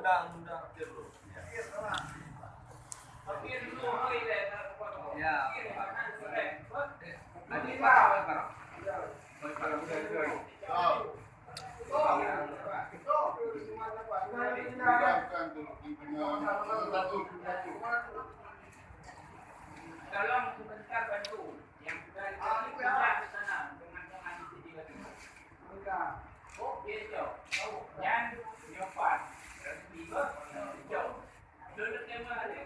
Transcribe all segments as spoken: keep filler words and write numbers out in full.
Undang-undang terus. Ya. Tolong sebentar bantu. Yang sudah dikasih pindah ke sana, teman-teman di sini lagi. Sudah. Oh, dia jauh. Jauh. Nyan, nyopan. Tiba, jauh. Dulu tema hari,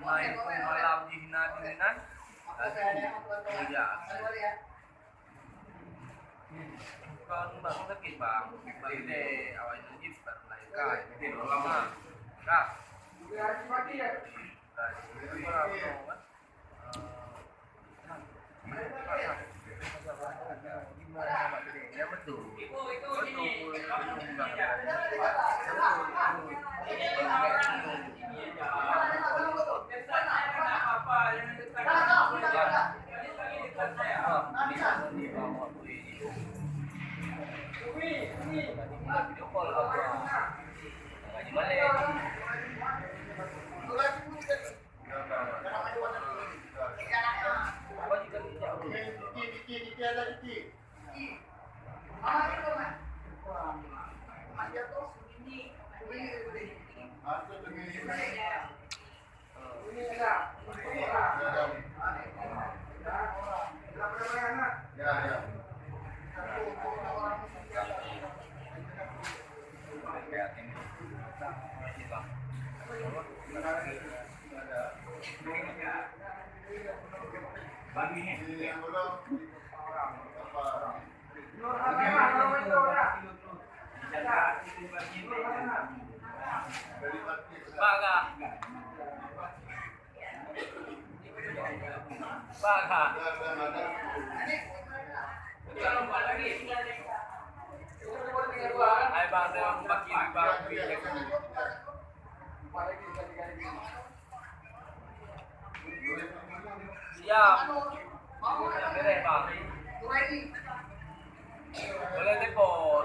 Malam jih na di nan, laju kemudian. Bang, bang sakit, bang. Bang, deh, awak ini jih, bang, lain kali. Betul, lama. Kak. Siap. Beres, Bang. Boleh telepon.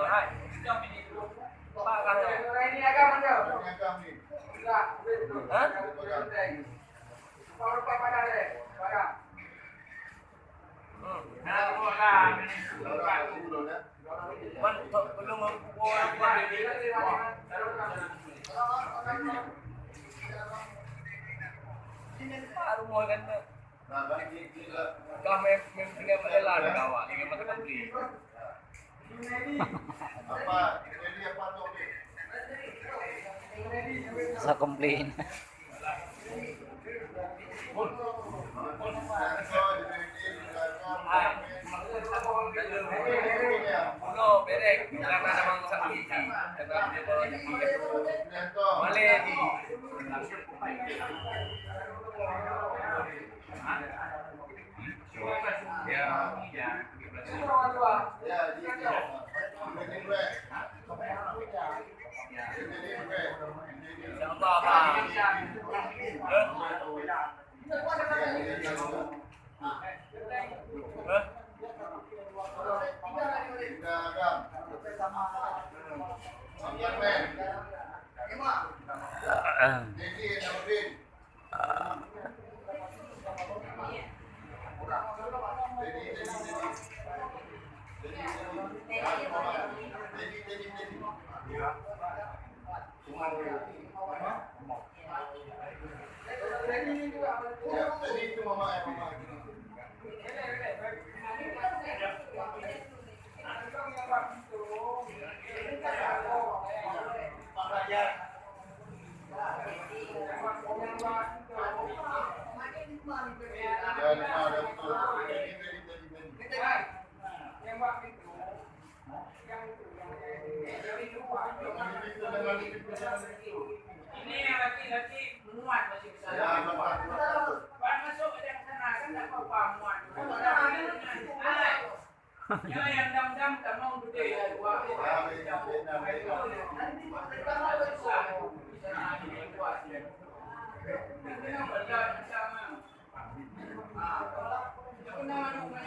Hai. Pak, hah? Kah mem-, mem-, dengan Thailand kah awak, dengan mata kambing. Apa? Jadi apa tu? Saya komplain.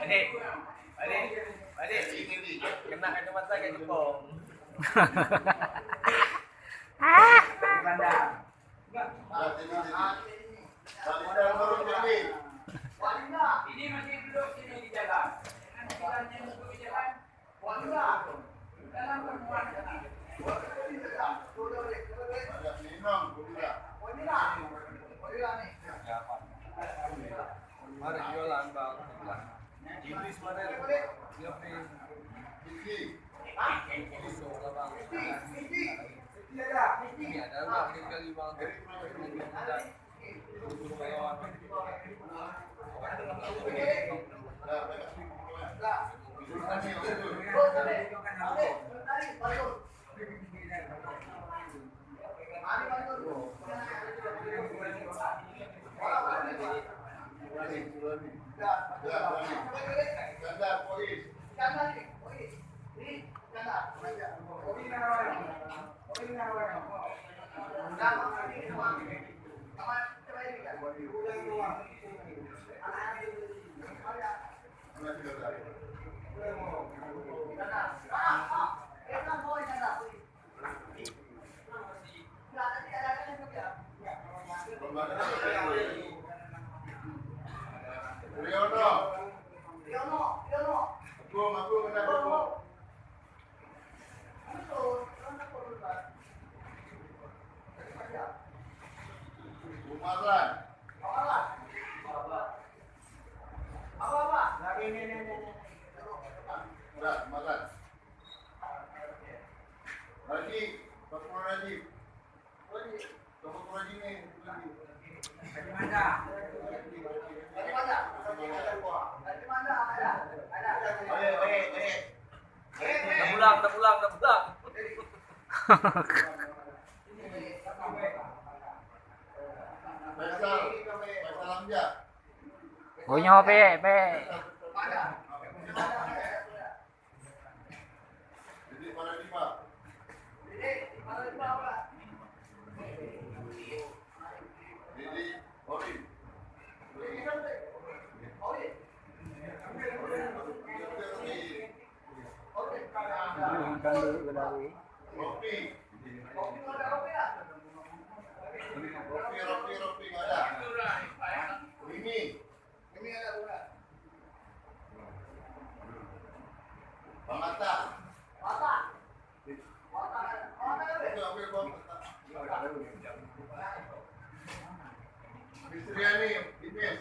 Balik. Balik. Balik. Kena kacamata kat Jepang. Ini masih duduk sini di jalan. Jangan bilang dia duduk di jalan. Rajib, Fakrul Rajib. Rajib, Fakrul Rajib ni. Dah pulang, dah pulang, dah pulang. Faisal, Faisal Hamzah. Oh, nyoe pek, pek. Ini. Ini ada guna. Bang Atta. Atta. Atta. Atta. Atta. Fitriani, Ines.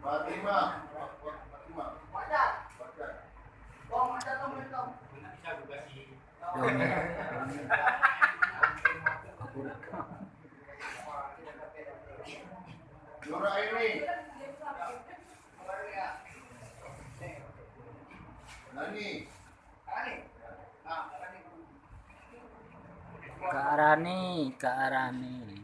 Fatimah. Fatimah. Nuraini. Nani? Kak Rani, Kak Rani.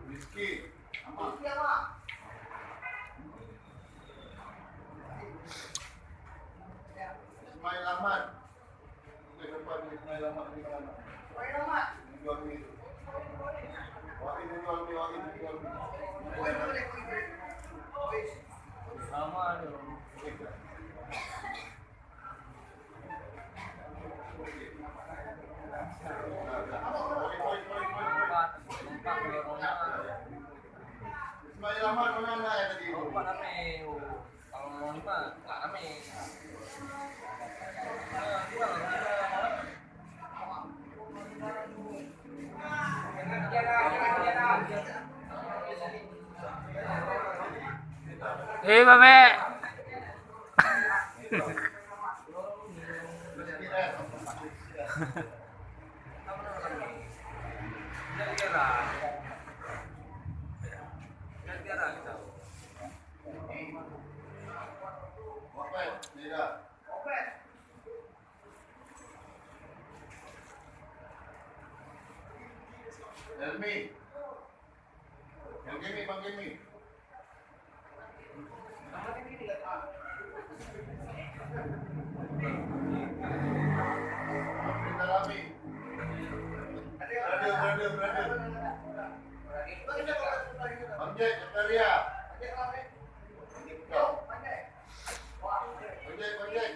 Rizky. Ismail Ahmad. Ismail Ahmad mana nak yang tadi? Eh, Bapak. Helmi. Bang Helmi, Bang Helmi. Brother, brother, brother. Bang Jack, Zakaria. Bang Jack, Bang Jack.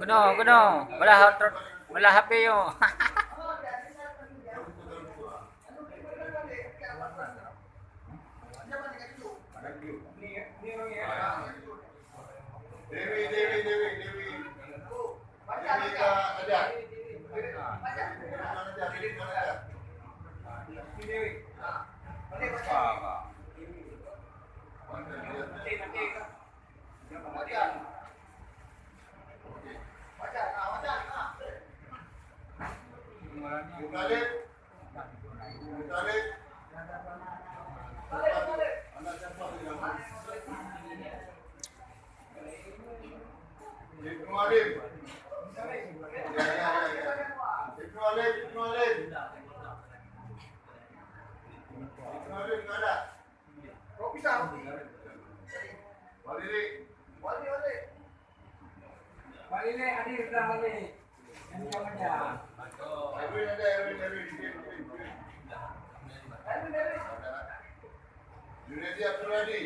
Keunoe, keunoe. Beulah, beulah H P nyoe. Dewi, Dewi, Dewi, Dewi. Dewi ka ajar. Dewi ka ajar, Dewi ka ajar. Anak siapa tu yang Ibnu Alim. Ya, ya, ya, ya. Ibnu Alim, Ibnu Alim. Ibnu Alim, ada. Kok bisa? Wali. Wali, wali. Wali, hadir dah, wali. Yang diam aja. Erwin ada, Erwin, Erwin, Erwin, Erwin. Erwin, Erwin. Junaidi Abdul Hadi.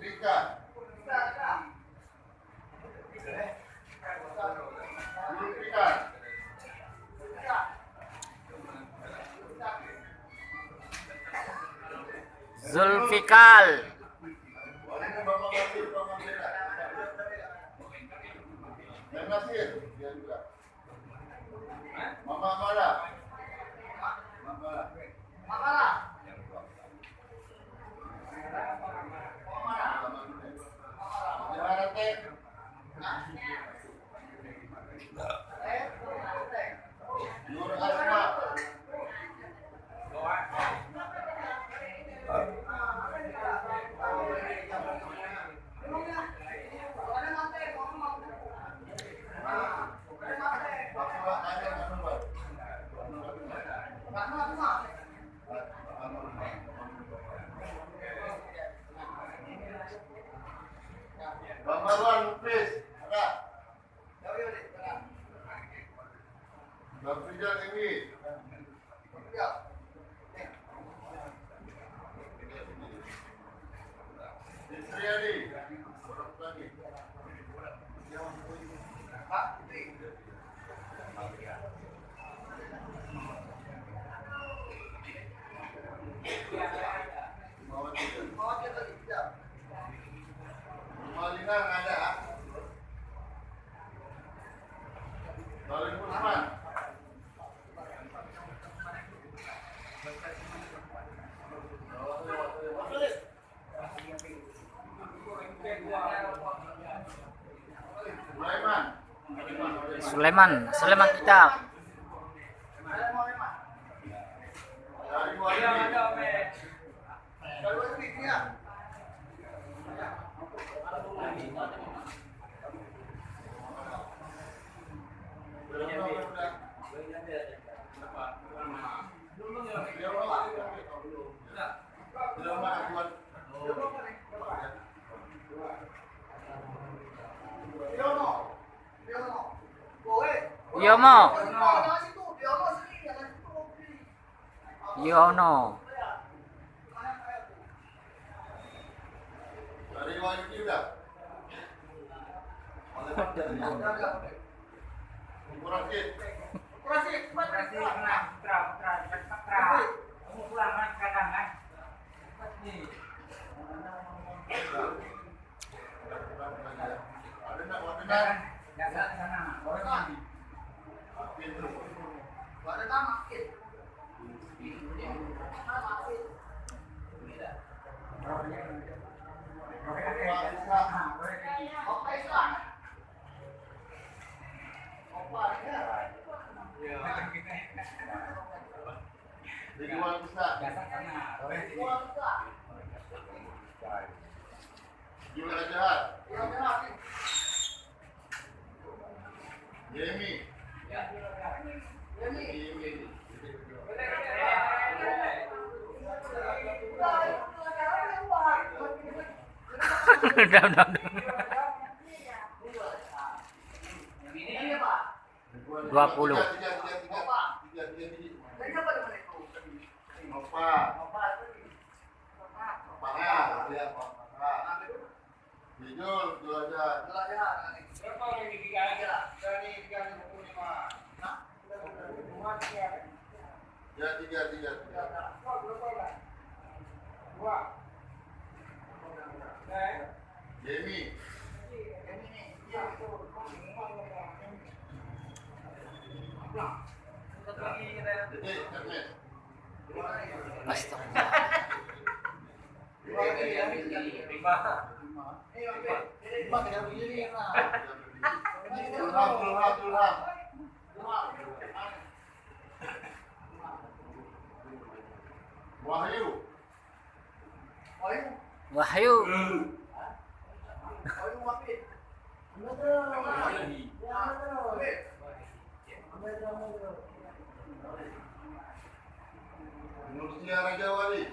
Rika. Zulfikar. Mama Mara. Mama Mara. Bang Marwan, please. Ada. Bang Rizal, Tinggi. Istriani. Malinan ada. Salim Usman. Sulaiman. Sulaiman, Sulaiman kita. Yo mo. Yo no. Yemi. Yemi. Dam, dam, dam. Dua puluh. Empat. Empat, ya, empat. Jul, Jul Azhar. Jul Azhar. Berapa orang ini tiga aja? Tiga ni, tiga ni dua puluh lima. Nah, tiga puluh lima. Ya, tiga, tiga, tiga. Dua. Dua. Demi. Demi ni. Ya. Jadi, Agnes. Astagfirullah. Tulham, Tulham, Tulham. Wahyu. Wahyu. Nursia Raja Wali.